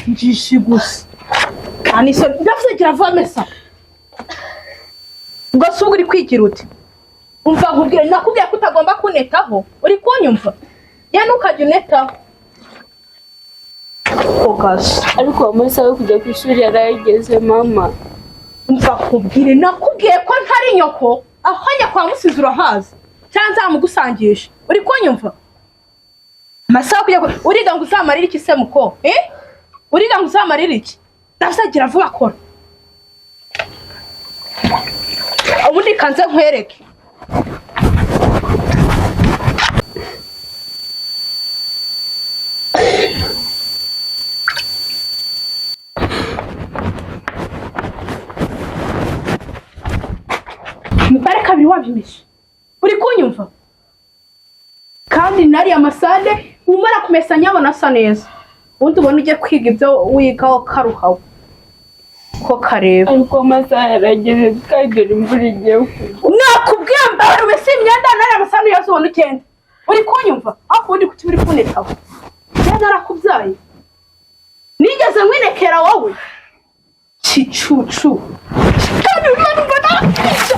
Njishi gusa kandi so ndavuze gira vuba mesa. Ubwo se ubwo uri kwigira uti umva nkubwire, nakubwiye ko utagomba kunetaho, uri kunyumva? Ya ntukajya unetaho. Focus. Ariko uwo munsi wo kujya ku ishuri yarayigeze mama. Umva nkubwire, nakubwiye ko ntari nyoko, aho nyoko wamusize urahazi cyangwa nzamugusangisha, uri kunyumva? Amasaha kujya uriga ngo uzamarire iki se muko? Eh? Uriga ngo uzamarire iki? Ndavuze vuba kora. Ubundi kanze nkwereke. Umubare kabiri wabimeshe. Uri kunyumva? Kandi nariya amasande umara kumesa nyabona asa neza. Ubundi ubona ujye kwiga ibyo wiga ukaruhawe. Ko kareba. Ariko amasaha yarageze kandi dore imvura igiye kugwa. Nakubwiye mbere umese imyenda nariya amasande yose ubona ugenda. Uri kunyumva? Aho ubundi kuki uri kunetaho? Njye narakubyaye. Nigeze nkwinekera wowe? Kicucu. Kandi urimo numva nakwica.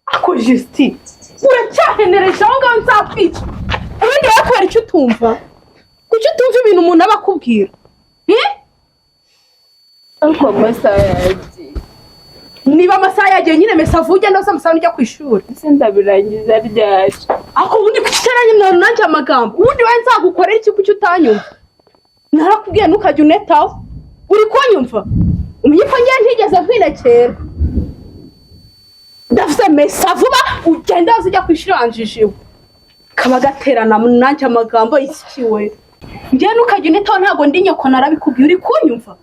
Ako Justin, uracyahenereje aho ngaho nzakwica. Ubundi wowe kubera icyo utumva? Kuki utumva ibintu umuntu aba akubwira? Eh? Ariko amasaha yaragiye. Niba amasaha yagiye nyine mesa vuba ugenda uza amasaha ujya ku ishuri. Ese ndabirangiza ryari? Ako ubundi kuki utaranyumva nanjye amagambo? Ubundi wowe nzagukorera iki kuki utanyumva? Narakubwiye ntukajya unetaho. Uri kunyumva? Umenye ko njye ntigeze nkwinekera. Ndavuze mesa vuba ugenda ujya ku ishuri wanjijiwe. Kaba gaterana nanjye amagambo ikiwe. Njye ntukajya unetaho ntabwo ndi nyoko narabikubwiye. Uri kunyumva?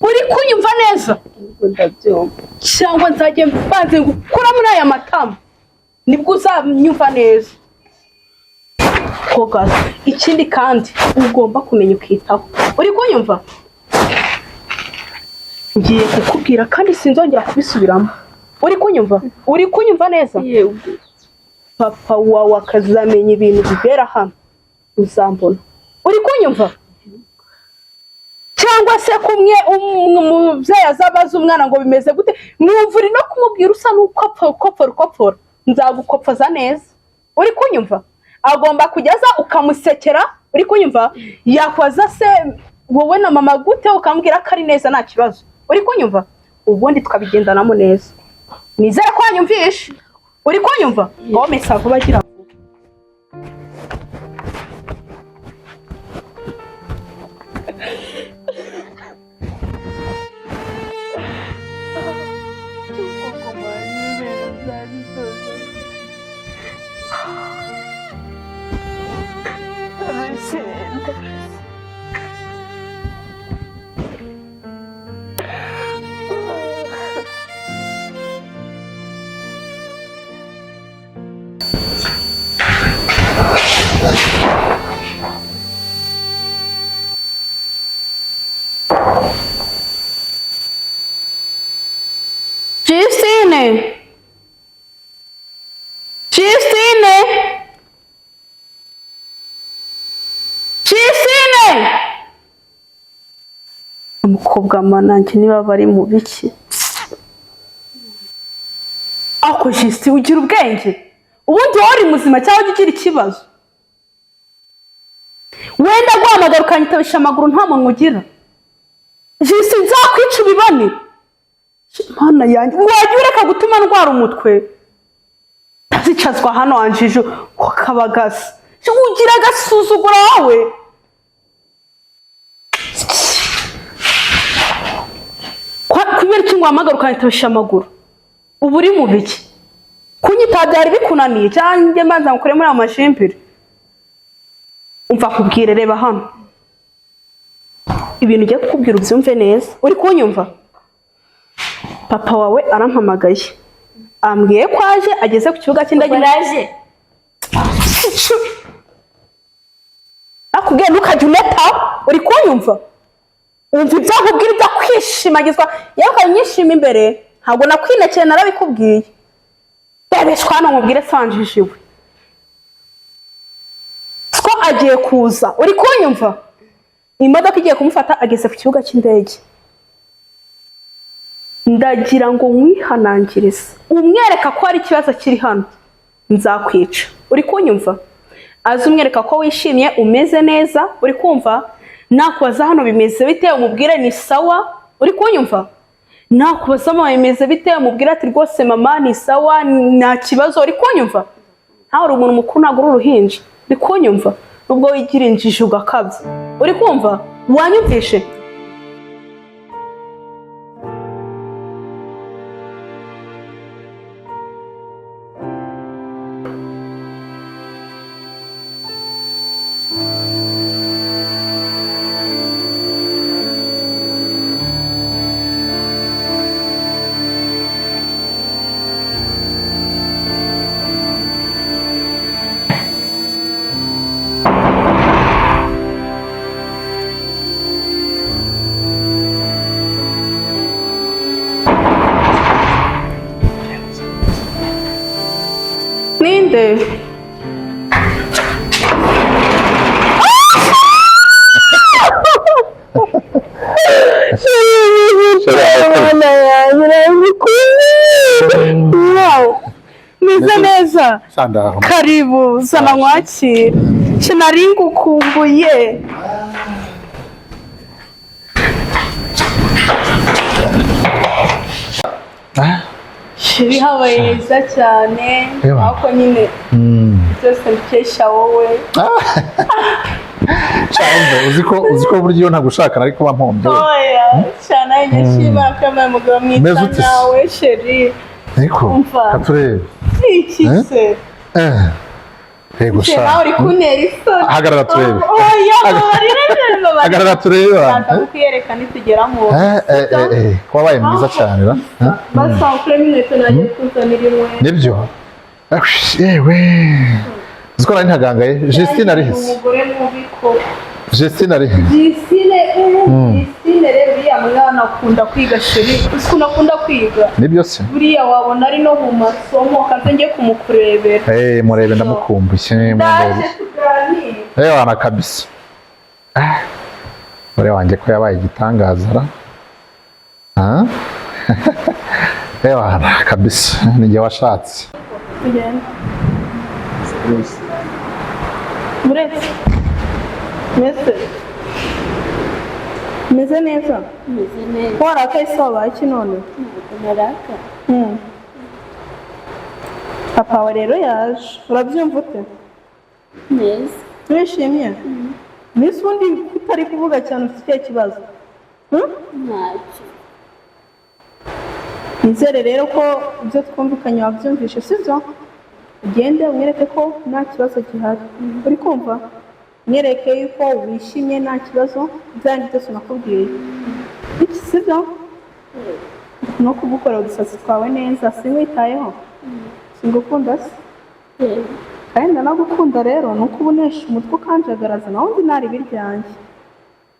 Uri kunyumva neza? Ariko ndabyumva. Cyangwa nzajye mbanze ngukura muri aya matama nibwo uzanyumva neza. Koga. Ikindi kandi ugomba kumenya ukitaho. Uri kunyumva? Ngiye kukubwira kandi sinzongera kubisubiramo. Uri kunyumva? Uri kunyumva neza? Yego. Papa wawe akazamenya ibintu bibera hano uzambona. Uri kunyumva? Cyangwa se kumwe umubyeyi azabaza umwana ngo bimeze gute, mwumva uri no kumubwira usa n'ukopfora ukopfora, nzagukopfoza neza. Uri kunyumva? Agomba kugeza ukamusekera. Uri kunyumva? Yakwaza se wowe na mama gute, ukamubwira ko ari neza nta kibazo. Uri kunyumva? Ubundi tukabigendanamo neza. Nizere ko wanyumvishe. Uri kunyumva? Ngaho mesa vuba gira vuba. Koko mama, ibintu byabikoze. Arasenda. Justine! Justine! Justine! Umukobwa manange niba bari mu biki? Ako Justine ugira ubwenge? Ubundi wowe uri muzima cyangwa ujya ugira ikibazo? Wenda guhamagara ukanyitabisha amaguru nta muntu ugira. Justine nzakwica ubibone. Mana yanjye, wajya ureka gutuma ndwara umutwe? Ndazicazwa hano wanjije ku kabagasa. Ugira agasuzuguro wowe. Kubera iki ngo uhamagare ukanyitabisha amaguru? Uba uri mu biki? Kunyita byari bikunaniye cyangwa njye mbanza ngukore muri ayo mashimbiri? Umva nkubwire, reba hano. Ibintu ugiye kukubwira ubyumve neza. Uri kunyumva? Papa wawe arampamagaye. Ambwiye ko aje ageze ku kibuga cy'indege. Baraje. Nakubwiye ntukajya uneta, uri kunyumva? Umva ibyo nkubwira, ibyo kwishimagizwa yewe ukanyishima imbere, ntabwo nakwinekeye, narabikubwiye. Rebeshwa hano nkubwire, sanjijiwe ko agiye kuza, uri kunyumva? Imodoka igiye kumufata, ageze ku kibuga cy'indege. Ndagira ngo nkwihanangirize, umwereka ko hari ikibazo kiri hano, nzakwica, uri kunyumva? Aze umwereka ko wishimye, umeze neza, uri kumva? Nakubaza hano bimeze bite, umubwire ni sawa, uri kunyumva? Nakubaza mama bimeze bite, umubwire ati rwose mama ni sawa, nta kibazo, uri kunyumva? Ntawe uri umuntu mukuru, ntabwo uri uruhinja, uri kunyumva? Nubwo wigira injiji ugakabya, uri kumva? Wanyumvishe? Ninde? Mana yanjye, urabikunda! Meze neza. Sandaho. Karibu, zana nkwakire. Nari ngukumbuye. Shiri, habaye heza cyane. Ewa. Ariko nyine byose mbikesha wowe. Cyangwa uzi ko burya iyo ntagushaka ariko wampombye. Oya cyane, nanjye nshima ko yabaye umugabo mwiza Meze ute se? nkawe, chéri. Niko. Umva. Katurebe. Iki se? Eh. Yego. Se nawe uri kuntera isoni. Hagarara turebe. Oya, mbabarira, mbabarira. Hagarara turebe. Ndaza kukwiyereka nitugera mu Eh eh eh eh. Wabaye mwiza cyane ra. Eh? Basa ukuremo inkweto, nanjye kuzanira inkweto. Nibyo. Yewe. Uzi ko nari ntagangaye. Justine ari he se? Umugore mubi ko. Justine ari he? Justine, Justine rero, uriya mwana akunda kwiga, chéri. Uzi ukuntu akunda kwiga? Nibyo se? Buriya wabona ari no mu masomo, kaze njye kumukurebera. Eh, murebe, ndamukumbuye. Ndaje Murebe. tuganire. Eh, wana kabisa. Ah. Mure wanjye ko yabaye igitangaza ra. Ah? Eh, wana kabisa. Ni jye washatse. Tugende. Muretse. Mese. Meze neza. Meze neza. Warakaye se, wabaye iki none? Ntabwo naraka. Papa wawe rero yaje. Urabyumva ute? Neza. Wishimye? Mbese ubundi utari kuvuga cyane, ufite ikihe kibazo? Hmm? Ntacyo. Nizere rero ko ibyo twumvikanye wabyumvishe, sibyo? Ugende umwereke ko nta kibazo gihari. Uri kumva? Mwereke yuko wishimye, nta kibazo, byanjye byose nakubwiye. Iki sibyo? No kugukorera udusatsi twawe neza, sinwitayeho? Singukunda se? Yego. Kandi ndanagukunda rero, ni uko uba unesha umutwe ukanjagaraza, nawe undi ntari ibiryanjye.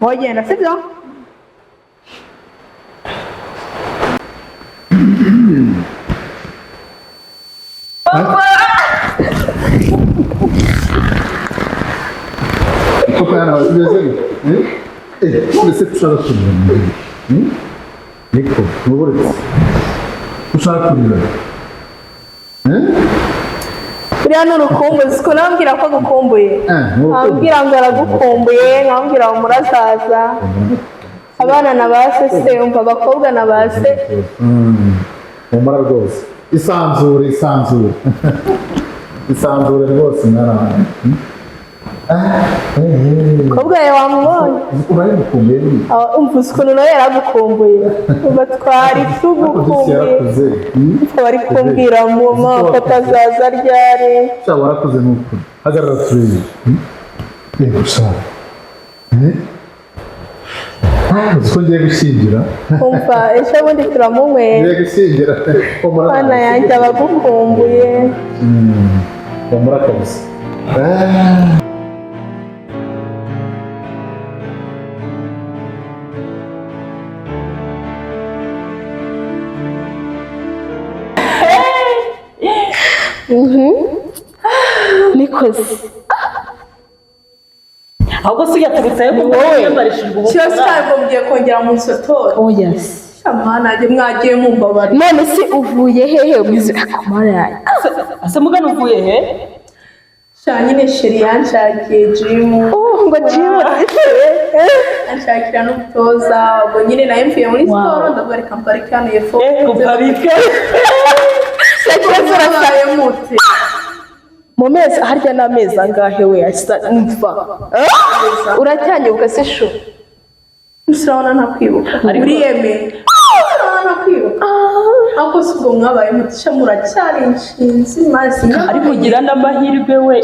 Wogenda, sibyo? Koko yana bimeze bite? Eh, none se ushaka kurira? Hmm? Niko, nuburetse. Ushaka kurira? Eh? Buriya ni urukumbuzi, ukuntu ambwira ko agukumbuye. Eh, ni urukumbuzi. Ambwira ngo aragukumbuye, nkambwira ngo murazaza. Abana na ba se se, umva, abakobwa na ba se. Humura rwose. Isanzure, isanzure. Isanzure rwose mwana wanjye. Hmm? Ah, eh, eh. Umukobwa yawe wamubonye? Urayimukumbuye ni? Ah, umva uzi ukuntu nawe yaragukumbuye. Umva, twari Ariko disi tugukumbuye. yarakuze. Hmm? Bari kumbwira mama ko atazaza ryari. Sha, warakuze ni ukuri. Hagarara turebe. Hmm? Yego sha. Eh? Ah, uzi ko ngiye gushyingira? Umva, ejo bundi turamunywera. Ngiye gushyingira. Humura. Mana yanjye, abagukumbuye. Humura kabisa. Ah. Nikoze. Ahubwo se uyaturutse he kuko wiyambarishijwe Ikibazo ubupfura? cyabwo mugiye kongera mu nsotoro. Oh yes. Mwana mwagiye mumbabarira. None se uvuye hehe umize akomara? Ase mugana uvuye he? Sha nyine chéri yanshakiye gym. Oh, ngo gym. Anshakira n'umutoza, ubwo nyine nayo mvuye muri siporo ndavuga reka mparike hano hepfo. Eh, uparike. Ikibazo urasa Mwabaye mute? Mu mezi harya ni amezi angahe we asa mva. Uracyanyibuka se shu? Urabona ntakwibuka. Uriyemeye. Urabona ntakwibuka. Ariko si ubwo mwabaye mute? Sha muracyari inshinzi mazi. Ariko ugira n'amahirwe we.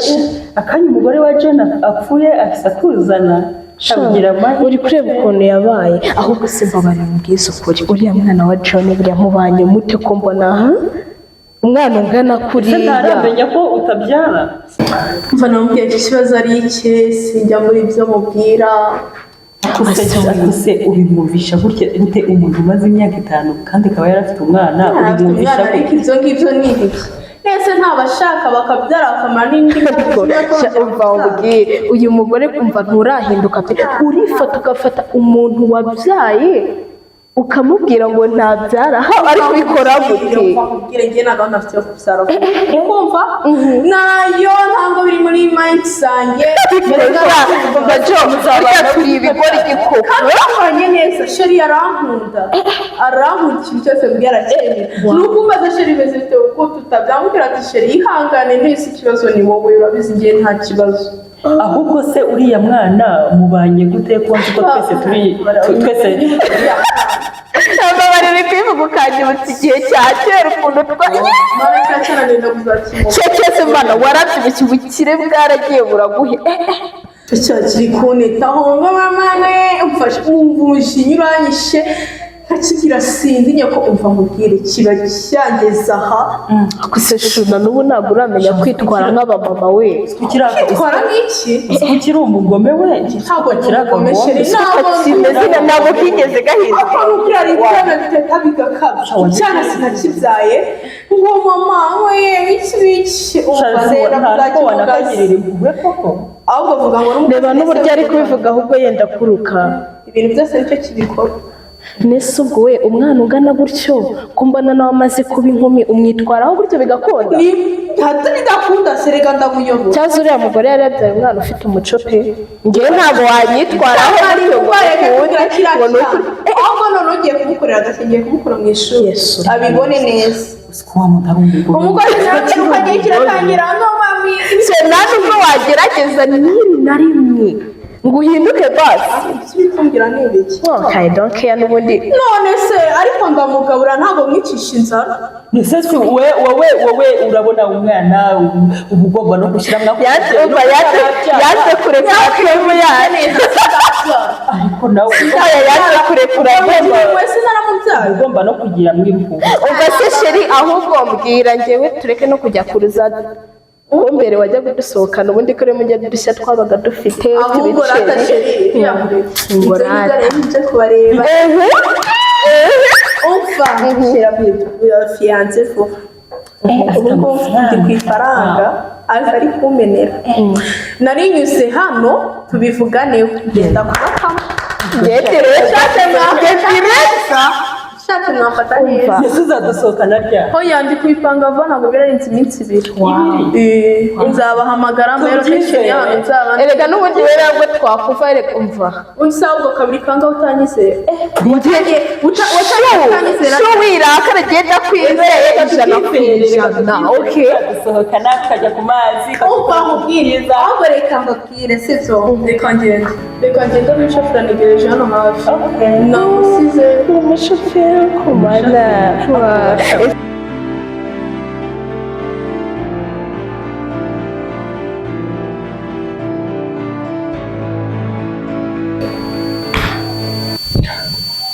Akanya umugore wa Jane apfuye ahise akuzana. Abugira amahirwe. Uri kureba ukuntu yabaye. Ahubwo se mbabarira umbwize ukuri, uriya mwana wa John buriya mubanye mute ko mbona aha? Umwana ungana Se kuriya. ntaramenya ko utabyara. Mva namubwiye ko ikibazo ari icye, sinjya muri ibyo mubwira. Ese ubimwumvisha gutya gute umuntu umaze imyaka 5 kandi akaba yarafite umwana? Afite Ubimwumvisha umwana ariko gute? ibyo ngibyo ni ibiki? Nese ntabashaka bakabyara bakamara n'indi myaka Ariko icumi sha, umva umbwire, uyu mugore umva nturahinduka pe. Urifata ugafata umuntu wabyaye ukamubwira ngo ntabyara, ha ari kubikora gute? Nkubwire njye nta gahunda mfite yo kubyara kumva nayo ntabwo biri muri mind zanjye. Umva Jo, burya turi ibigori koko. Kandi bakoranye neza, chéri arankunda, arankunda, ikintu cyose mbwira aracyemera. Ni uko umbaza chéri bimeze bite kuko tutabyamubwira ati chéri ihangane ntese ikibazo ni wowe urabizi njye nta kibazo. Ahubwo se uriya mwana mubanye gute ko nzi ko twese turi twese Mbabarira kwivuga ukanyibutsa igihe cya kera ukuntu twa Mara cyane nenda kuzakimuka. cya cyose mana warabyibushye ubukire bwaragiye buraguhe. Cyo kiri kunitaho ngo mama we umfashe umva umujinya uranyishe nkakigira sinzi nyako umva nkubwire kiba cyangeze aha. Gusa shuna n'ubu ntabwo uramenya kwitwara nk'abamama we. Kwitwara nk'iki? Ukiri umugome we. Ntabwo ndi umugome chéri, ntabwo ndi Kimeze umugome. ntabwo kigeze gahinduka. Ariko nubwo ari ibyana biteta bigakabya, icyana sinakibyaye ngo mama we iki biki umva rero Ntabwo kuzakimugaza. wanakagirira impuhwe koko. Ahubwo avuga ngo n'umukozi Reba n'uburyo ari wese kubivuga ahubwo yenda kuruka. Ibintu byose nicyo kibikora. Nese ubwo we umwana ungana gutyo ko mbona nawe amaze kuba inkumi umwitwaraho gutyo bigakunda? Ni hato bidakunda serega ndamuyobora. Cyaza uriya mugore yari yabyaye umwana ufite umuco pe. Njyewe ntabwo wanyitwaraho gutyo ngo bikunde, ngo ni ukuri. Ahubwo none ugiye kumukorera agashya ngiye kumukura mu ishuri Yesu. abibone neza. Uzi ko wa muntu ari umugome. Umugore nawe agiye kiratangira ngo mami. Se nawe ubwo wagerageza n'iri na rimwe ngo uhinduke basi. Ibyo kumbwira ni ibiki? Okay, don't care n'ubundi. None se ariko ndamugabura ntabwo mwicisha inzara. Ese si wowe wowe wowe urabona umwana uba ugomba no gushyiramo ako Yanze umva yanze kurekura kemu yacu. Ariko nawe Oya, yanze kurekura kemu. Wese naramubyaye. ugomba no kugira mwimpuhwe. Ubwo se chéri ahubwo mbwira njyewe tureke no kujya kuruza mbere wajya kudusohokana ubundi kuri mujya dushya twabaga dufite Ahubwo rata chéri Ngo ibyo rata. ngibyo rero nje kubareba. Umva shyira fiyanse vuba. Ubu ngubu ndi ku ifaranga aza ari kumenera. Narinyuze hano tubivuganeho ngenda kubakamo. Shatse mwafata neza. Ese uzadusohokana ryari? Hoya ndi kubipanga vuba ntabwo birarenze iminsi 2. Nzabahamagara mbere location y'ahantu nzaba. Erega n'ubundi rero ntabwo twakuva erega umva. Undi ahubwo kabiri kanga utanyizera. Watangiye utanyizera. Shu wirakara genda kwizeye 100%. Okay. Dusohokana tukajya ku mazi. Umva nkubwire ahubwo reka mbabwire sibyo reka ngende reka ngende n'umushoferi anegereje hano hafi namusize. Umushoferi kumana.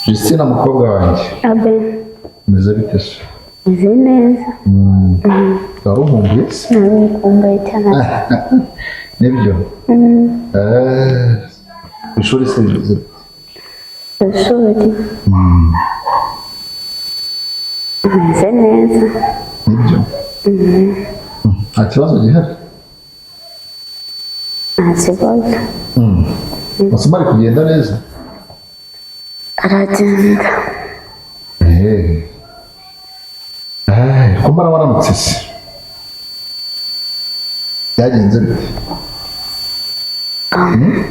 Justina mukobwa wanjye. Abe. Umeze bite se? Meze neza. Wari unkumbuye se? Nari nkumbuye cyane. Nibyo. Ishuri se bimeze bite? Ishuri meze neza. Nibyo. Nta kibazo gihari? Nta kibazo. Amasomo ari kugenda neza? Aragenda. Eh. Eh, ko mbona waramutse se? Byagenze bite? Hmm?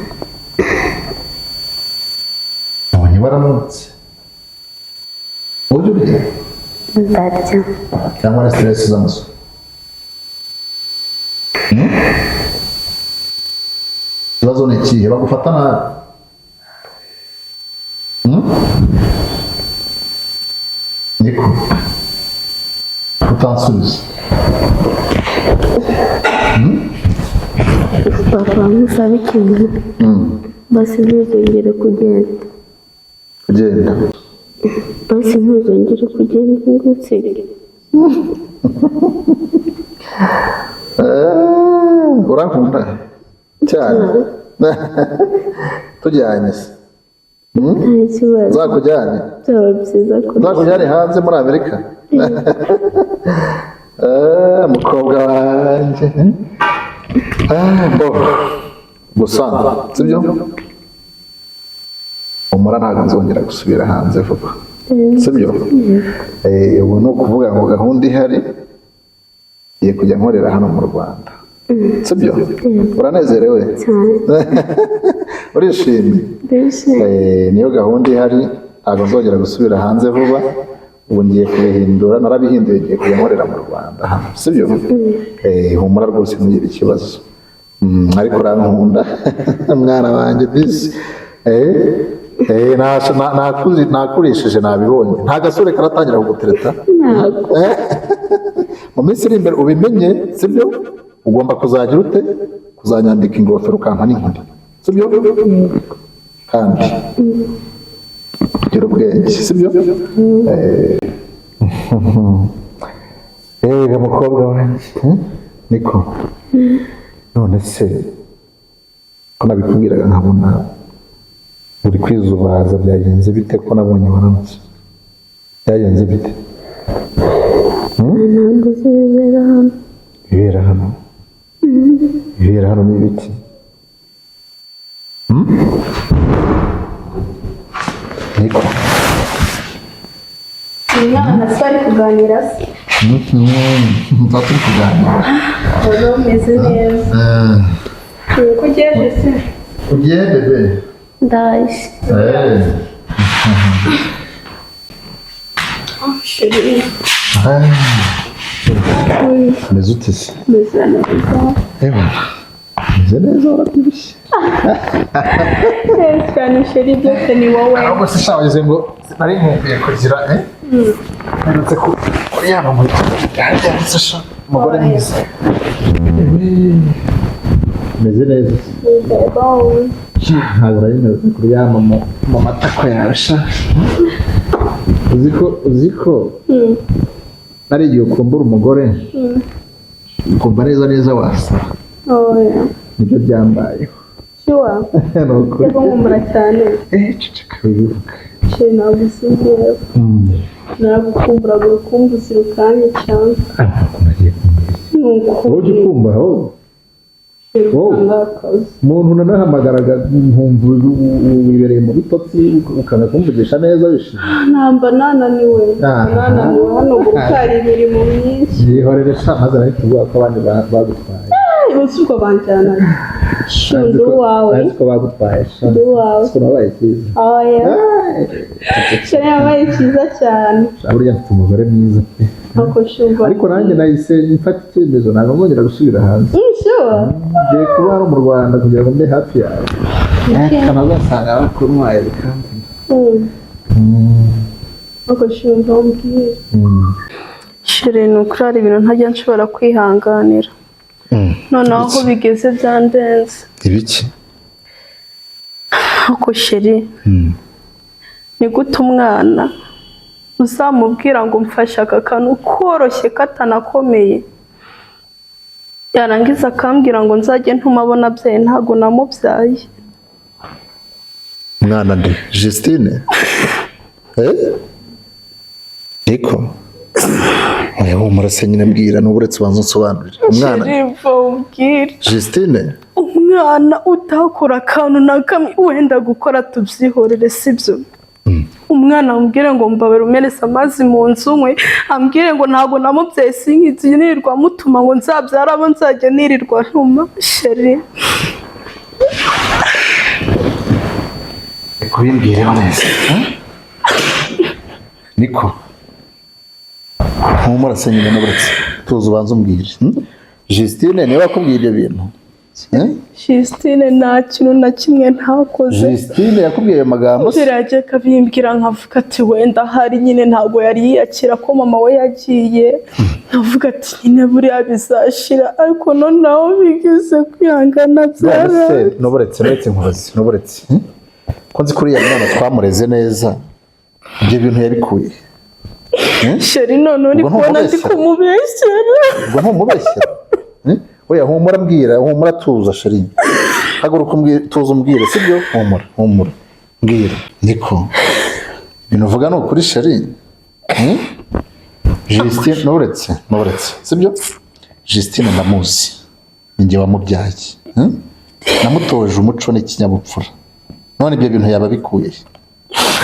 Nabonye waramutse. Ujya urya? Ndarya. Cyangwa na stress z'amasomo? Hmm? Ikibazo ni ikihe? Bagufata nabi? Hmm? Niko. Utansubiza. Papa, musaba ikintu. Basi ntuzongere kugenda. Kugenda. Basi ntuzongere kugenda ngo unsige. Eh, urankunda cyane. Tujyanye se. Nta kibazo. Nzakujyane. Byaba byiza kurusha. Nzakujyane hanze muri Amerika. Eh, mukobwa wanjye. Ah, bo. Gusa, sibyo? Humura ntabwo nzongera gusubira hanze vuba. Sibyo? Eh, ubu ni ukuvuga ngo gahunda ihari ngiye kujya nkorera hano mu Rwanda. Sibyo? Uranezerewe? Cyane. Urishimye? Ndishimye. Eh, niyo gahunda ihari, ntabwo nzongera gusubira hanze vuba. Ubu ngiye kubihindura, narabihinduye, ngiye kujya nkorera mu Rwanda hano, sibyo? Eh, humura rwose ntugire ikibazo. Ariko urankunda mwana wanjye disi. Eh, eh, nakurishije nabibonye. Nta gasore karatangira kugutereta. Ntabwo. Eh, mu minsi iri imbere ubimenye, sibyo? Ugomba kuzagira ute? Kuzanyambika ingofero ukampa n'inkoni, sibyo? Kandi gira ubwenge, sibyo? Eh, Ega mukobwa wanjye, eh? Niko. None se ko nabikubwiraga nkabona uri kwizubaza, byagenze bite ko nabonye waramutse? Byagenze bite? Ntabwo uzi ibibera hano. Ibibera hano? Ibibera hano ni ibiki? Hmm? Niko. Umwana se ari kuganira se? Tuba turi kuganira. Wari umeze neza. Ko ugende se? Ugiye bebe? Ndaje. Eh. Chérie, Meze ute se? meze neza. Eba. Meze neza, warabyibushye. Neza cyane chérie, byose ni wowe. Ahubwo se sha wagize ngo nari nkumbuye kugira, eh? Mperutse kuryama muri byanditse sha. Umugore mwiza. Meze neza. Ntabwo nari mperutse kuryama mu matako yawe sha. Uzi ko ari igihe ukumbura umugore ukumva neza neza wasara. Oya. Nibyo byambayeho. Sure. Ni ukuri. Yego nkumbura cyane. Eh, ceceka wibivuga. Chérie, ntabwo usinzira. Naragukumburaga urukumbuzi rukanye cyane. Ah, ntabwo nagiye kumbeshya. Ni ukuri. Wowe ujya ukumbura wowe? Chérie, Wowe. utangakaza. Umuntu nanahamagaraga nkumva wibereye mu bitotsi, ukanga kumvugisha neza wishimye. Namba nananiwe. Ah. Nananiwe hano ngo gutwara imirimo myinshi. Yihorere sha, maze nahita ubwoba ko abandi bagutwaye. Ubu si ubwo banjyana. Shu, ndi uwawe. Nzi ko bagutwaye sha. Ndi uwawe. Siko nabaye cyiza. Oya. Chérie, yabaye cyiza cyane. Sha, burya mfite umugore mwiza pe. Ako shumva. Ariko nanjye nahise mfata icyemezo, ntabwo nzongera gusubira hanze. Sure. Ngiye kuba hano mu Rwanda kugira ngo mbe hafi yawe. Kanazasanga bakuntwaye bikamvuna. Ako shumva umbwire. Chérie, ni ukuri hari ibintu ntajya nshobora kwihanganira. Noneho aho bigeze byandenze. Ibiki? Ako chérie, ni gute umwana uzamubwira ngo mfashe aka kantu koroshye katanakomeye, yarangiza akambwira ngo nzajye ntuma abona abyaye, ntabwo namubyaye. Mwana nde? Justine? Eh? Niko. Oya, humura se nyine, mbwira n'ubu uretse ubanza unsobanurire umwana. Chéri, mva umbwire. Justine. Umwana utakora akantu na kamwe wenda gukora, tubyihorere, sibyo? Umwana amubwire ngo mbabere umerese amazi mu nzu nkwe, ambwire ngo ntabwo namubyaye, sinkizi nirirwa mutuma ngo nzabyara abo nzajya nirirwa ntuma, chéri. Kubimbwireho neza, eh? Niko, humura se nyine, n'uburetse tuzi ubanza umbwire, Justine niwe wakubwiye ibyo bintu, eh? Justine nta kintu na kimwe ntakoze. Justine yakubwiye ayo magambo se? Birajya akabimbwira nkavuga ati wenda ahari nyine ntabwo yari yiyakira ko mama we yagiye, nkavuga ati nyine buriya bizashira, ariko noneho bigeze kwihangana None se byara. N'uburetse, n'uretse nkubaze, n'uburetse, Ko nzi ko uriya mwana twamureze neza, ibyo bintu yabikuye? Chéri, none uri Ubwo kubona ndi ntumubeshyera? kumubeshyera. Ubwo ntumubeshyera? Oya, humura, mbwira, humura, tuza chéri, haguruka umbwire, tuza umbwire, sibyo? Humura, humura, mbwira. Niko, ibintu uvuga ni ukuri, chéri? Justine, n'uretse, n'uretse, sibyo? Justine ndamuzi, ni njye wamubyaye, Namutoje umuco n'ikinyabupfura, none ibyo bintu yaba abikuye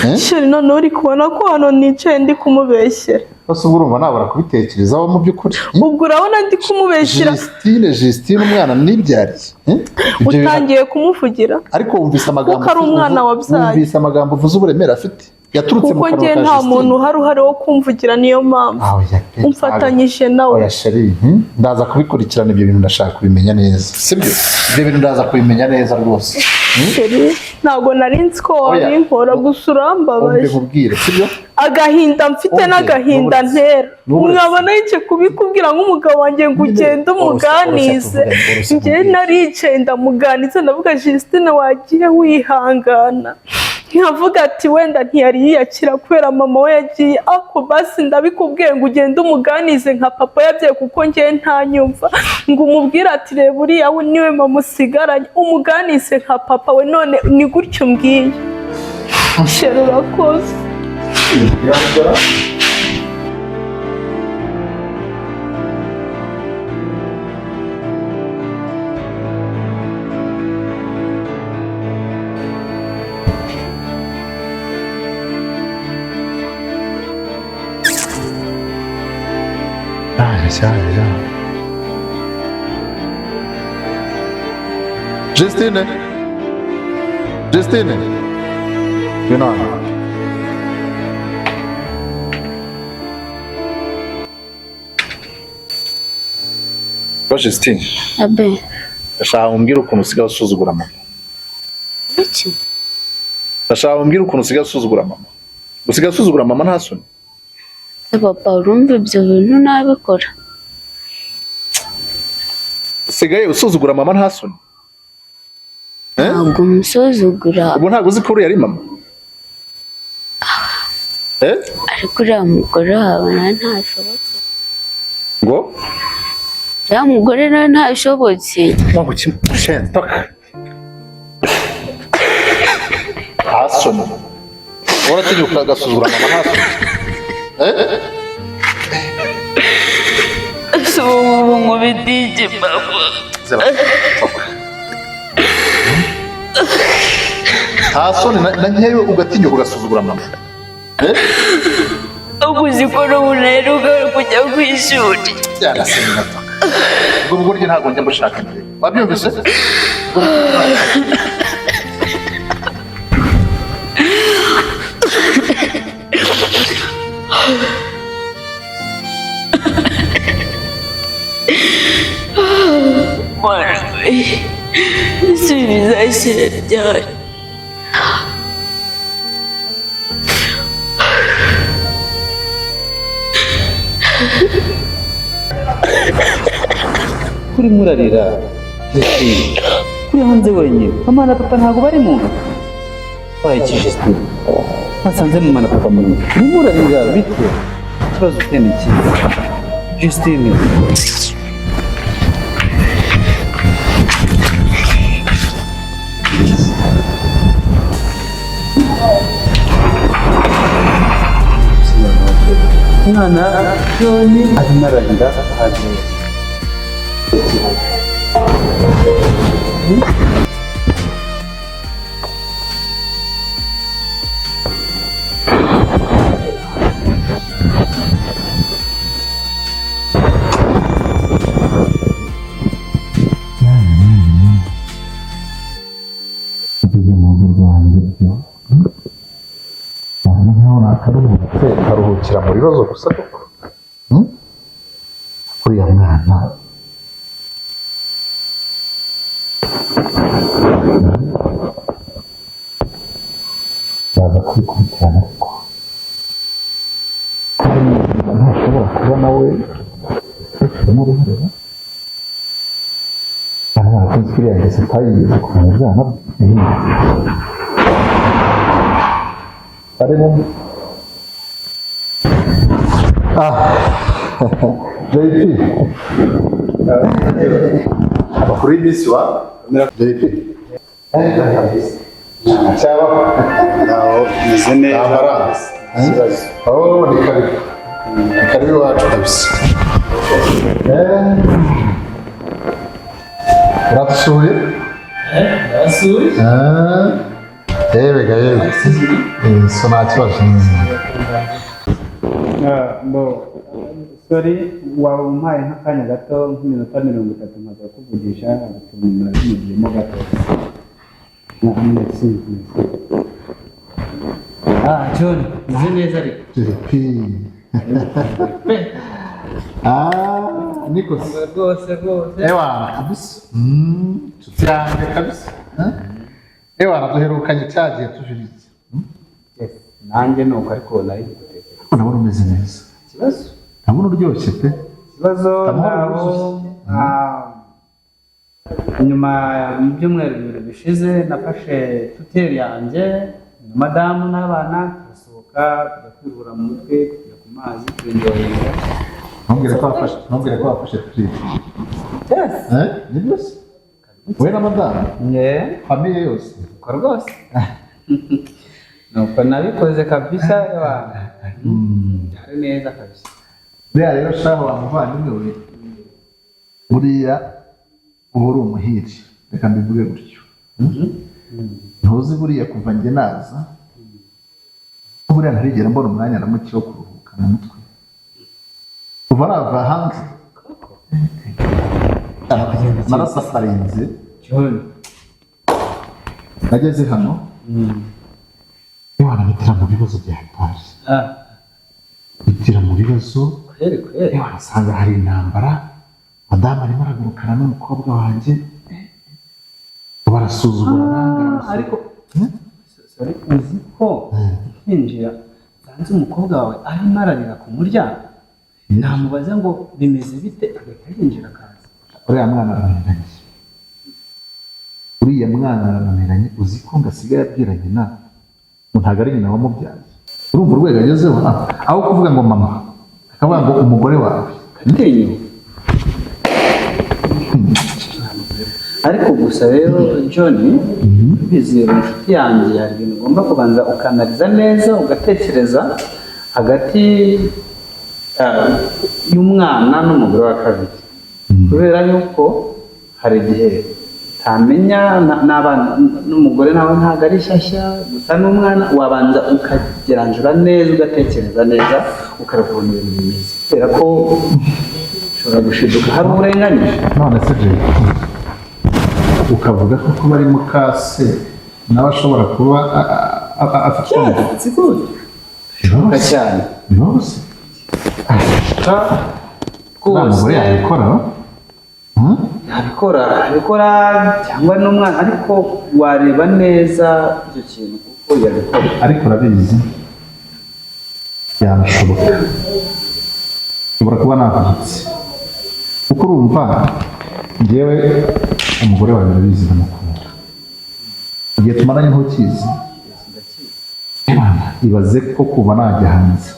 he? Chéri, none uri kubona ko hano nicaye ndi kumubeshyera. Bose ubwo urumva nabura kubitekerezaho mu by'ukuri? Ubwo urabona ndi kumubeshyera. Justine, Justine, umwana nibyariye, Ibyo bintu- Utangiye kumuvugira. Ariko wumvise amagambo Kuko ari umwana wabyaye. Wumvise amagambo uvuze uburemere afite yaturutse mu Kuko kanwa njye ka nta Justine. muntu uhari uhari wo kumvugira, niyo mpamvu Ah, oya pe, umfatanyije nawe. Oya chéri, Ndaza kubikurikirana ibyo bintu, ndashaka kubimenya neza, sibyo? Ibyo bintu ndaza kubimenya neza rwose. Chéri, ntabwo nari nzi ko Oya. wabinkora, gusa Wumve urambabaje. nkubwire, sibyo? Agahinda mfite Wumve, n'agahinda n'uburetse. ntera, N'uburetse. nkaba naricaye kubikubwira nk'umugabo wanjye ngo ugende Nyine, umuganize. oroshya tuvugane, oroshya Njye nkubwire. naricaye ndamuganiza, ndavuga Justine wagiye wihangana, nkavuga ati wenda ntiyari yiyakira kubera mama we yagiye, ariko basi ndabikubwiye ngo ugende umuganize nka papa yabyaye, kuko njyewe ntanyumva, ngo umubwire ati reba uriya we niwe mama usigaranye, umuganize nka papa we. None ni gutyo umbwiye? Chéri, urakoze. Ah, ya, ya. Justine, Justine, ngwino hano. Ba Justine, Abe. ndashaka umbwire ukuntu usigaye usuzugura mama. Iki? Ndashaka umbwire ukuntu usigaye usuzugura mama. Usigaye usuzugura mama nta soni. Se papa, urumva ibyo bintu nabikora? Usigaye usuzugura mama nta soni. Eh? Ntabwo umusuzugura. Ubu ntabwo uzi ko uriya ari mama. Eh? Ariko uriya mugore wawe nawe ntashobotse. Ngo? Uriya mugore nawe ntashobotse. Mungu kimshen toka. Nta soni. Uratinyuka agasuzugura mama nta soni. Eh? Si ubu nkubitije papa. Zeba, toka. Nta soni na nkeyo ugatinyuka ugasuzugura mama. Eh? Uzi ko n'ubu naheruka kujya ku ishuri. Byarasenga toka. Ubwo bugoryi ntabwo njya mbushaka njye. Wabyumvise? Mwana we, ese ibi bizashira ryari? Kuri murarira Justine, kuri hanze wenyine, mama na papa ntabwo bari mu nzu. Wabaye iki Justine? Wasanze mama na papa mu nzu, urimo urarira bite? Ikibazo ufite ni iki Justine? Umwana John arimo ararira hanze. Ugeze mu rugo rwanjye byo cyane nkaho nakaruhutse karuhukira mu bibazo gusa koko. Hmm? Uriya mwana yaza kubikurikirana, ariko kandi ntashobora kuba nawe abifitemo uruhare ba? Cyane barakoze iriya ngeso atayigeze kuva mu bwana bwe. Harimo JP, amakuru y'iminsi wa JP cyabaho. Meze neza. Ntabara. Ikibazo. Oh, ni karibu, ni karibu iwacu kabisa. Uradusuye? Nasuye. Ah, yewe ga yewe. So nta kibazo. Bo sorry, waba umpaye nk'akanya gato nk'iminota 30 nkaza kuvugisha utuntu mugiyemo gato. Merci, merci. Ah, John, meze neza ariko. JP. Ah, Nikos. Rwose rwose. Ewana kabisa. Nshuti yanjye kabisa. Eh? Ewana duherukanye cyagiye tujuritse. Yes, nanjye nuko ariko nari gutekereza. Ariko ndabona umeze neza. Ikibazo? Ndabona uryoshye pe. Ikibazo Amahoro nabo yuzuye. Nyuma mu byumweru 2 bishize nafashe tuteri yanjye na madamu n'abana turasohoka tujya kwiruhura mu mutwe, tujya ku mazi turinjoyinga. Ntumbwire ko wafashe trip. Yes. Eh? Ni byose? Wowe na madamu? Yeah. Famiye yose? Uko rwose. Nuko nabikoze kabisa ewana. Byari neza kabisa. Buriya rero shaho wa muvandimwe we, buriya uba uri umuhiri, reka mbivuge gutyo. Ntuzi buriya kuva njye naza, buriya ntarigera mbona umwanya na muke wo kuruhuka mu mutwe. Kuva nava hanze, narasafarinze, John. nageze hano, ewana bitira mu bibazo bya hepari, Ah, bitira mu bibazo. kweri kweri. Ewana asanga hari intambara, madamu arimo aragurukana n'umukobwa wanjye, barasuzugura banga. Ariko sorry, uzi ko nkinjira nsanze umukobwa wawe arimo ararira ku muryango, namubaza ngo bimeze bite agahita yinjira akaza. Uriya mwana arananiranye, uriya mwana arananiranye. Uzi ko ngo asigaye abwira nyina ngo ntabwo ari nyina wamubyaye. Urumva urwego agezeho? Aho kuvuga ngo mama, akavuga ngo umugore wawe. Atinyuka. Ariko gusa rero John, bizera inshuti yanjye, hari ibintu ugomba kubanza ukanariza neza ugatekereza hagati y'umwana n'umugore wa kabiri, kubera yuko hari igihe utamenya n'abana n'umugore nawe ntabwo ari shyashya gusa n'umwana, wabanza ukageranjura neza ugatekereza neza ukareba ukuntu ibintu bimeze, kubera ko ushobora gushiduka hari uburenganije. None se Jay, ukavuga ko kuba ari mukase nawe ashobora kuba afite It's good. Bishoboka cyane. Bibaho. Rwose. Mugore yabikora? Yabikora, yabikora cyangwa n'umwana, ariko wareba neza icyo kintu kuko yabikora. Ariko urabizi yanashoboka, ushobora kuba navunitse kuko urumva njyewe umugore wawe urabizi ndamukunda, igihe tumaranye ntukizi. Imana, ibaze ko kuva najya hanze,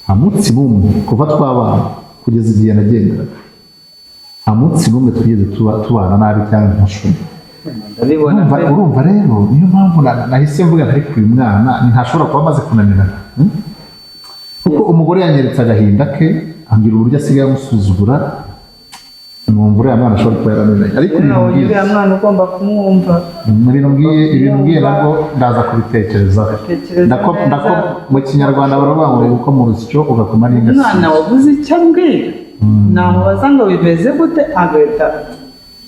nta munsi n'umwe kuva twabana kugeza igihe nagenderaga, nta munsi n'umwe twigeze tubana nabi cyangwa ntushobore. Ndabibona. Urumva rero niyo mpamvu nahise mvuga nti ariko uyu mwana ntashobora kuba amaze kunanirana. Kuko umugore yanyeretse agahinda ke, ambwira uburyo asigaye amusuzugura, numva uriya mwana ashobora kuba yaramenye, ariko ibintu Nawe mbwiye, uriya mwana ugomba kumwumva. Ibintu mbwiye nabwo ndaza kubitekerezaho. Tekereza neza. Ndako mu Kinyarwanda baravuga ngo uko mu rusyo ugakoma n'ingasire. Umwana wabuze icyo ambwira, namubaza ngo bimeze gute, agahita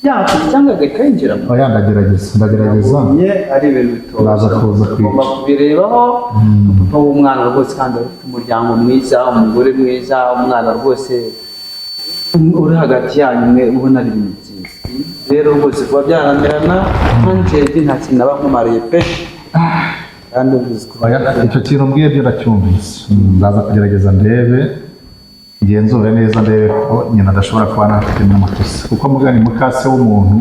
yakora cyangwa agahita yinjira mu Oya, ndagerageza. Nabonye ari ibintu bitoroshye. Ndaza kuza Ugomba kwica. kubirebaho. Papa w'umwana rwose kandi afite umuryango mwiza, umugore mwiza, umwana rwose uri hagati yanyu mwe ubona ari ibintu byiza. Rero rwose kuba byaranirana hanjedi nta kintu naba nkumariye pe, kandi ubizi ko Oya, icyo kintu mbwiye byo ndacyumvise. Ndaza kugerageza ndebe, ngenzure neza, ndebe ko nyina adashobora kuba anafite n'amakosa, kuko mugani mukase w'umuntu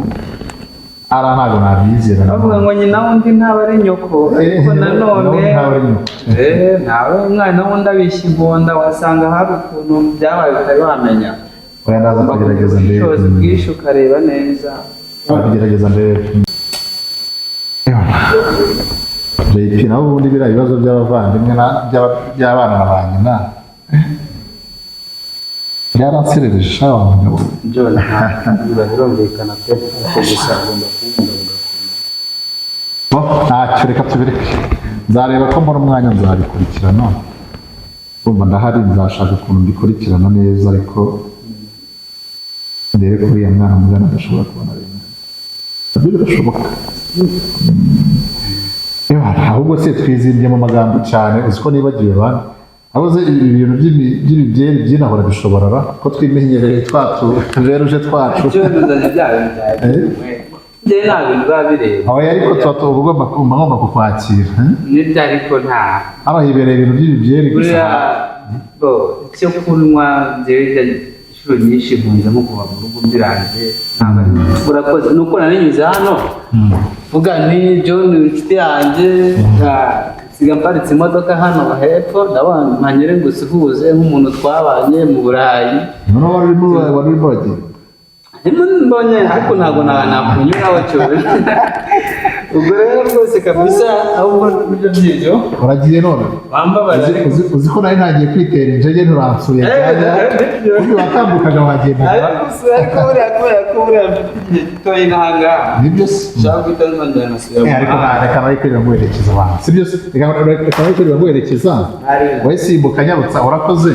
ara ntabwo nabyizera. Bavuga ngo nyina wundi ntaba ari nyoko, ariko nanone ntawe ari nyoko. Nawe umwana wundi abishya inkonda, wasanga hari ukuntu byabaye utari wamenya. Oya, ndaza Ugomba kugira kugerageza ndebe. ubushishozi bwinshi ukareba neza. Ndaza kugerageza ndebe. Ewana. JP, naho ubundi biriya bibazo by'abavandimwe by'abana na ba nyina byaranserereje sha wa mugabo. John, nta birumvikana pe, ariko gusa ugomba kubungabunga. Bo, ntacyo, reka tubireke, nzareba ko mbona umwanya nzabikurikirana. Urumva ndahari, nzashaka ukuntu mbikurikirana neza, ariko ndebe ko uriya mwana mugana adashobora kubona bimwe, nabyo birashoboka. Ewa, ahubwo se twizimbye mu magambo cyane, uzi ko nibagiwe bana abuze ibi bintu by'ibibyeri byinahora bishobora ra ko twimenyereye twacu twacu. John, uzanye bya bintu byawe. Njye nta bintu biba bireba. Aho ariko tuba tugomba kumva ngomba kukwakira, eh? Nibyo, ariko nta Hano hibereye ibintu by'ibibyeri gusa. Buriya bo icyo kunywa njyewe njya inshuro nyinshi nkunze nko kuva mu rugo mbirangije, ntabwo urakoze ni uko narinyuze hano vuga ni John inshuti yanjye, nsiga mparitse imodoka hano hepfo, ndabona mpanyere ngo usuhuze nk'umuntu twabanye mu Burayi. Noneho wari urimo uragenda. Ndimo mbonye, ariko ntabwo nakunyuraho cyane. Ubwo rero rwose kabisa, ahubwo nibyo by'ibyo. Uragiye none? Wambabaje. Uzi ko nari ntagiye kwitera injege, nturansuye kanya ubu watambukaga wagendaga. Ariko buriya kubera ko buriya mfite igihe gitoya inahangaha, Nibyo se. nshaka guhita nongera nkasubira mu Ariko mahanga. reka nawe kwirirwa nguherekeza abantu, sibyo se? Reka nawe kwirirwa nguherekeza, wowe simbuka nyarutsa, urakoze.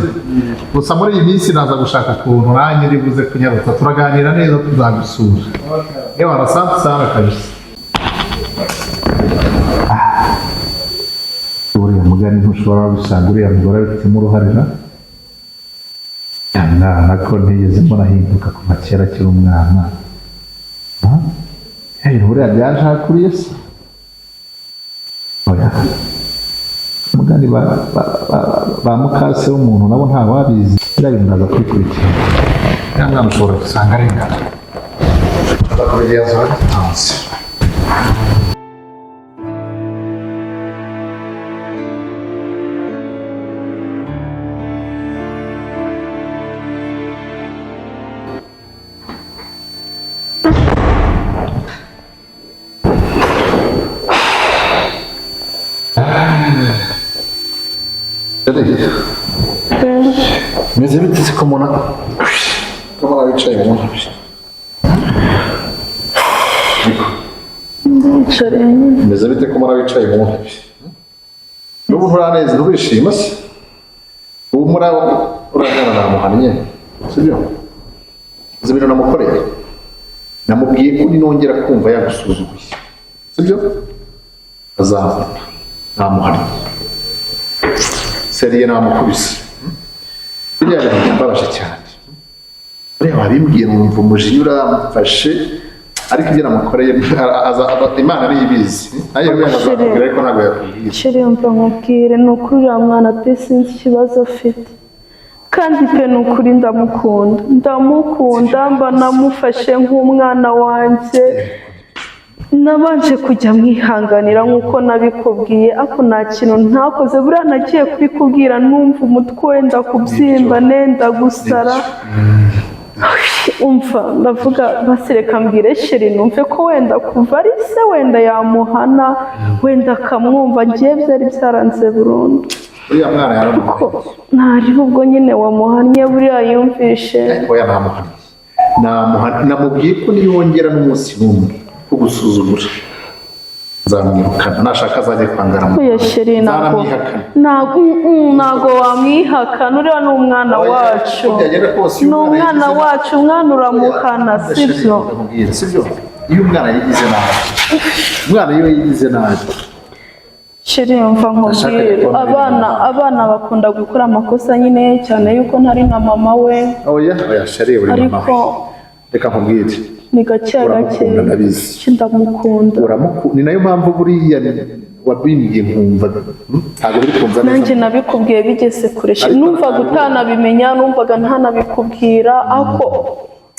Gusa muri iyi minsi naza gushaka ukuntu nanjye uri buze kunyarutsa, turaganira neza, tuzagusura. Ewa, asante sana kabisa. Uriya mugani ntushobora gusanga uriya mugore abifitemo uruhare ra? Ya mwana ko ntigeze mbona ahinduka kuva kera akiri umwana. Ha? Buriya byaje se? Oya, mugani ba mukase w'umuntu nabo ntawabizi, biriya bintu ndaza kubikurikirana. Ya mwana ushobora gusanga arengana, ndaza kubigenzura bitanze. Meze bite se ko mbona wicaye mu ntebe? Ndiyicariye nyine. Meze bite ko mbona wicaye mu ntebe? N'ubu nturaneza, nturishima se? Ubu muri abo uragana namuhannye, sibyo? Uzi ibintu namukoreye? Namubwiye ko ninongera kumva yagusuzuguye, sibyo, azamfata. Namuhannye seriye, namukubise. Biriya bintu byambabaje cyane. Buriya wabimbwiye numva umujinya uramfashe, ariko ibyo namukoreye Imana niyo ibizi. Nanjye rwose azakubwira, ariko ntabwo yakubwira. Chéri, mva nkubwire, ni ukuri uriya mwana pe sinzi ikibazo afite, kandi pe ni ukuri ndamukunda, ndamukunda, mba namufashe nk'umwana wanjye. Nabanje kujya mwihanganira nk'uko nabikubwiye, ariko nta kintu ntakoze. Buriya nagiye kubikubwira numva umutwe wenda kubyimba, nenda gusara. Umva, ndavuga basi reka mbwire chéri numve ko wenda kuva ari se wenda yamuhana, wenda akamwumva. Ngiye byari byaranze burundu. Uriya mwana yaramuhannye. Ntari ubwo nyine wamuhannye buriya yumvishe. Oya, namuhannye. Namubwiye ko niyongera n'umunsi n'umwe wo gusuzugura nzamwirukana, nashaka azajye kwangara mu Oya chéri, ntabwo Nzaramwihakana. Ntabwo ntabwo wamwihakana, uriya ni umwana Oya, wacu. uko byagenda kose, iyo Ni umwana umwana yigize wacu, umwana uramuhana, sibyo? Ndamubwira, sibyo? Iyo umwana yigize nabi, umwana iyo yigize nabi Chéri, mva nkubwire, Ashaka abana abana bakunda gukora amakosa nyine, cyane yuko ntari nka mama we. Oya, oya chéri, uri mama Ariko we. Reka nkubwire. Ni gake gake. Uramukunda, ndabizi. Ndamukunda. Ni nayo mpamvu buriya wabimbwiye nkumva ntabwo biri kumva neza. Nanjye nabikubwiye bigeze kure chéri. Ariko Numvaga utanabimenya, numvaga ntanabikubwira, ariko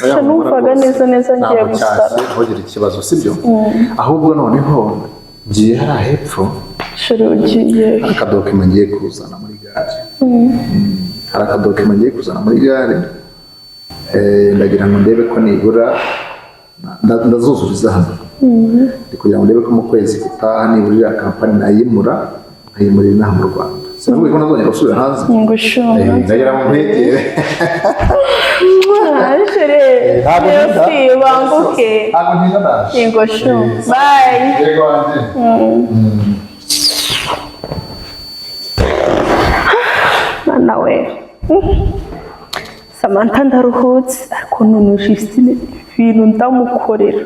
Oya, numvaga rwose. neza neza ngiye Ntabwo gusara. cyase, ntugire ikibazo, sibyo? Ahubwo noneho ngiye hariya hepfo. Chéri, ugiye? Hari akadocument ngiye kuzana muri gare. Hari akadocument ngiye kuzana muri gare. Ndagira ngo ndebe ko nibura ndazuzuriza hano. Ndi kugira ngo ndebe ko mu kwezi gutaha nibura iriya kampani nayimura, nkayimurira inaha mu Rwanda. Sinakubwiye ko ntazongera gusubira hanze. Ngo shuma. Ndagira ngo nkwegere. Chéri, Ntabwo ntinda. merci, banguke. Ntabwo ntinda, ndaje. Ngo shu, bye. Yego wanjye. Mwana we. Samantha, ndaruhutse, ariko none Justine ibintu ndamukorera.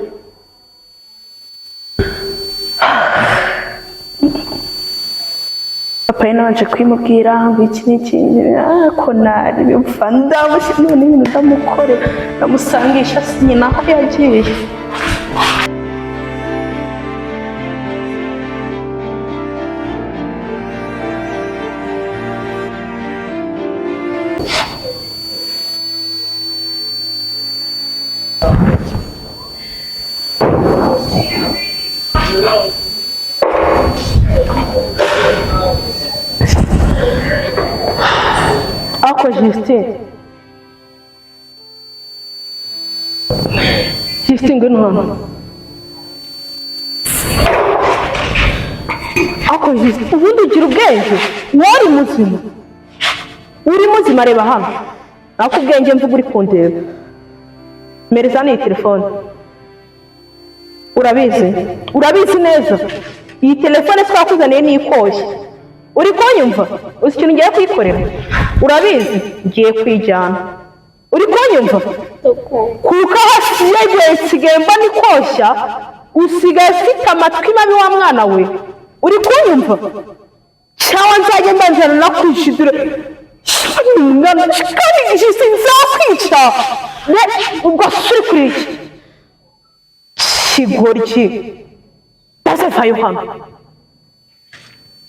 Papa yari nabanje kubimubwira ngo iki n'iki, ariko nari bimfa ndamushyira, none ibintu ndamukorera ndamusangisha si nyina aho yagiye. Ariko Justine, Justine, ngwino hano. Ariko Justine, ubundi ugira ubwenge? Wari muzima? Uri muzima? Reba hano, nako ubwenge mvuga uri kundeba. Mereza n'iyi telefone. Urabizi, urabizi neza, iyi telefone twakuzaniye ni ikoshye. Uri kunyumva? Uzi ikintu ngiye kuyikorera? Urabizi, ngiye kuyijyana. Uri kunyumva? Kuko hasigaye nsigaye mbona ikoshya, usigaye ufite amatwi mabi wa mwana we. Uri kunyumva? Cyangwa nzajya mbanzana nakwishidura kandi nzakwica. Ubwo suri kuri iki kigoryi, ndazevayo hano.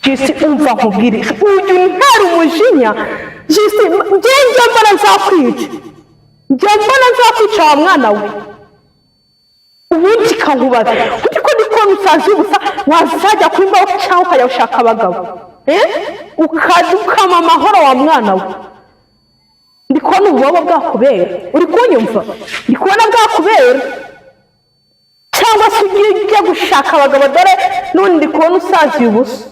Jisi, umva nkubwire, ujya untera umujinya. Jisi, njye njya mbona nzakwica, njya mbona nzakwica wa mwana we. Ubundi kankubaza, uzi ko ndi kubona usazi ubusa, wazajya kuri mbaho cyangwa ukajya gushaka abagabo, eh? Ukaza ukama amahoro wa mwana we. Ndi kubona ububobo bwakubera. Uri kunyumva? Ndi kubona bwakubera, cyangwa se ugiye ujya gushaka abagabo, dore n'ubundi ndi kubona usaziye ubusa.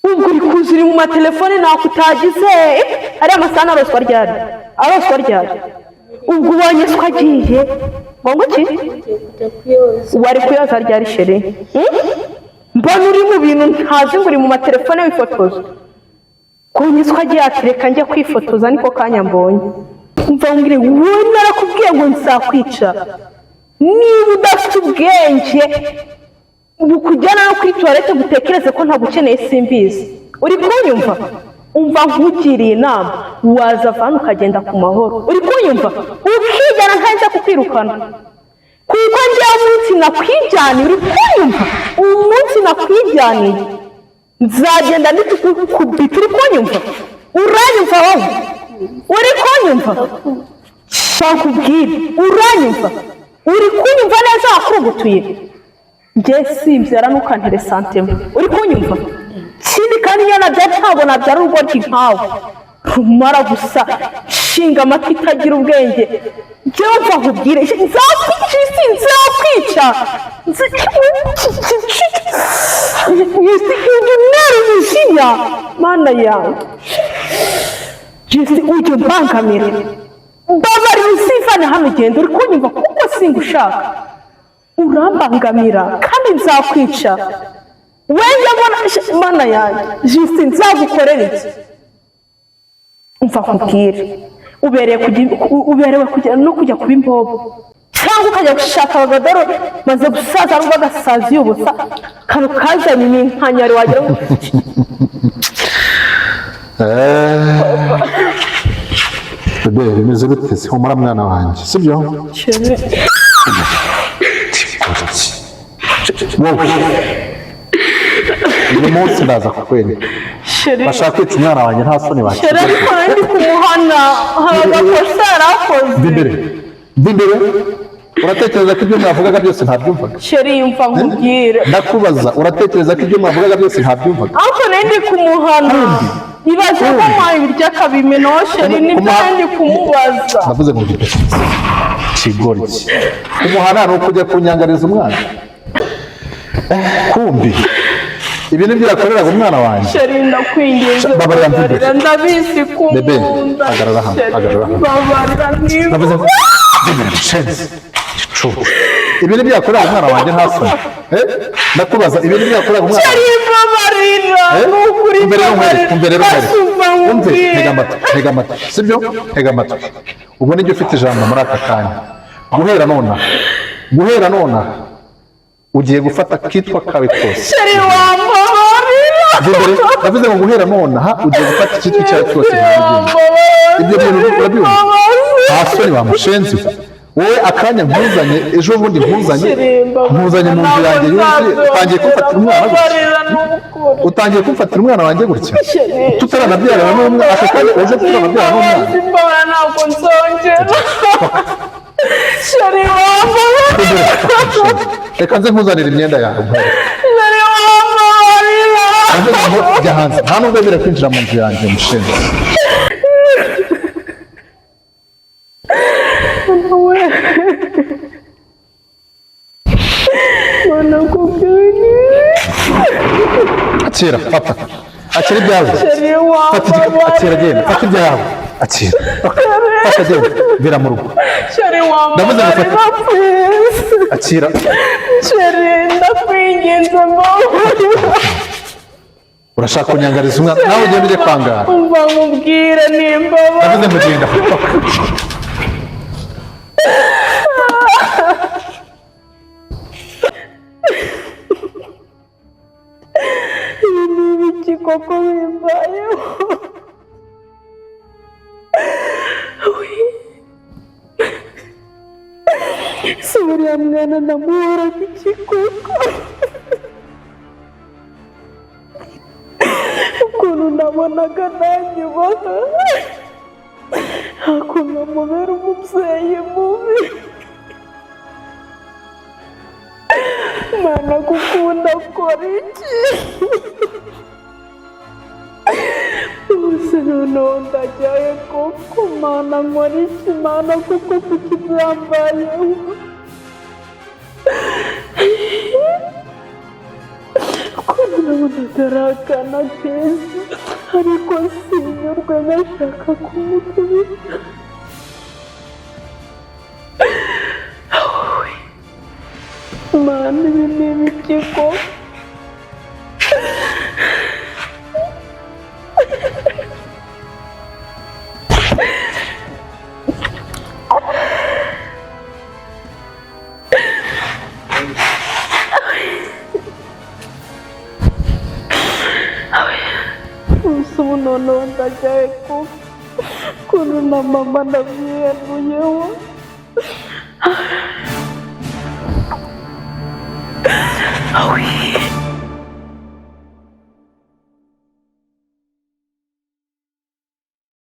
Ubwo uri kuza uri mu matelefone, ntako utagize. Ariya masaha aroswa ryari? Aroswa ryari? Ubwo ubonye ko agiye ngo iki? Kujya kuyoza. Wari kuyoza ryari chéri? Mbona uri mu bintu ntazi, ngo uri mu matelefone wifotoza. Kubonye ko agiye ati reka njye kwifotoza, niko kanya mbonye. Umva mbwire, wowe, narakubwiye ngo nzakwica niba udafite ubwenge bukujyana no kuri toilette ngo utekereze ko ntagukeneye, simbizi. Uri kunyumva? Umva, nkugiriye inama, waza vana ukagenda ku mahoro. Uri kunyumva? Ukijyana ntaza kukwirukana, kuko njyewe umunsi nakwijyaniye, uri kunyumva, umunsi nakwijyaniye nzagenda ndi kukubita. Uri kunyumva? Uranyumva wowe? Uri kunyumva? Shaka ubwire, uranyumva? Uri kunyumva neza? Wakurugutuye. Njye simbyara, ntukantere sentiment. Uri kunyumva? Ikindi kandi, iyo nabyara ntabwo nabyara urugoryi nkawe, rumara gusa nshinga amatwi itagira ubwenge. Njyewe mva nkubwire, nzakwica isi, nzakwica isi, untera umujinya, mana yanjye. Jisi, ujya umbangamira. Mbabarira usivane hano ugenda, uri kunyumva? Kuko singushaka, urambangamira kandi nzakwica. Wenda mbona mana yanjye. Jisi, nzagukorera iki? Umva nkubwire, ubereye uberewe kujya no kujya kuba imbobo cyangwa ukajya gushaka abagadoro maze gusaza n'ubwo agasaziye ubusa akantu kazanye ni inkanyari wagira ngo. Bebe, bimeze bite se? Humura mwana wanjye, sibyo? Wowe, uyu munsi ndaza kukwereka. Chéri. Bashaka kwica umwana wanjye, nta soni. Chéri, bakira. Ariko nari ndi kumuhana, hari agakosa yari akoze. Mva imbere, mva imbere! Uratekereza ko ibyo mwavugaga byose ntabyumvaga? Chéri, yumva nkubwire. Ndakubaza, uratekereza ko ibyo mwavugaga byose ntabyumvaga? Ariko nari ndi kumuhana, ibaze ko muhaye ibiryo akabimenaho. Chéri, nibyo nari ndi kumubaza. Ndavuze ngo mva imbere, kigoryi! Kumuhana ni ukujya kunyangariza umwana? Kumbi ibi nibyo yakoreraga umwana wanjye? Chéri, ndakwinginze. Babarira, mva imbere. Babarira, ndabizi ko Bebe, unkunda. hagarara hano, Chéri, hagarara hano. babarira niba Ndavuze ngo mva imbere, mushenzi, gicucu! Ibi nibyo yakoreraga umwana wanjye, nta soni? Eh? Ndakubaza, ibi nibyo yakoreraga umwana? Chéri, babarira. Eh? Ni ukuri. Umve rero nkwereke, umve rero nkwereke. Basumba. Umve, Nkubwire. ntega amatwi, ntega amatwi, sibyo? Ntega amatwi. Ubu nibyo ufite ijambo muri aka kanya. Guhera nonaha, guhera nonaha, ugiye gufata kitwa kawe kose. Chéri, wambabarira. Mva imbere! Ndavuze ngo guhera nonaha ugiye gufata icyitwa icyo ari cyo cyose nkabigenza. Ibyo bintu urabyumva? Nta soni, wa mushenzi we! Wowe, akanya nkuzanye, ejo bundi nkuzanye, nkuzanye mu nzu yanjye yuzuye, utangiye kumfatira umwana gutya? Utangiye kumfatira umwana wanjye gutya, tutaranabyarana n'umwana? Aka kanya uje tutaranabyarana n'umwana? Mbabara, ntabwo nzongera. Chéri, wambabarira. Reka nze nkuzanire imyenda yawe. Chéri, wambabarira. Ndavuze ngo jya hanze, nta nubwo wemerewe kwinjira mu nzu yanjye, mushenzi. We mana, kubwini. Akira, fata, akira ibyawe. Chéri, Fata igikapu, akira, genda, fata ibyawe, akira, fata, genda, vira mu rugo. Chéri, Ndavuze ngo wambabarira, fata. please. Akira. Chéri, ndakwinginze, mbabarira. Urashaka kunyangariza umwana nawe? Ugenda ujye kwangara. Umva nkubwire, nimba Ndavuze ngo genda. Ibi ni ibiki koko bimbayeho? Si buriya mwana namuhoraga iki koko? Ukuntu nabonaga nanyubaha, hakuntu amubera umubyeyi mubi. Mana, gukunda kora iki? Ubuse noneho ndajyahe koko? Mana, nkora iki? Mana, kuko kuki byambayeho? Ukuntu nabonaga ari akana keza, ariko sinyurwe ngashaka kumukubita. Mana, ibi ni ibiki koko? Ubu noneho ndajyahe koko? Ukuntu na mama ndamwihenuyeho.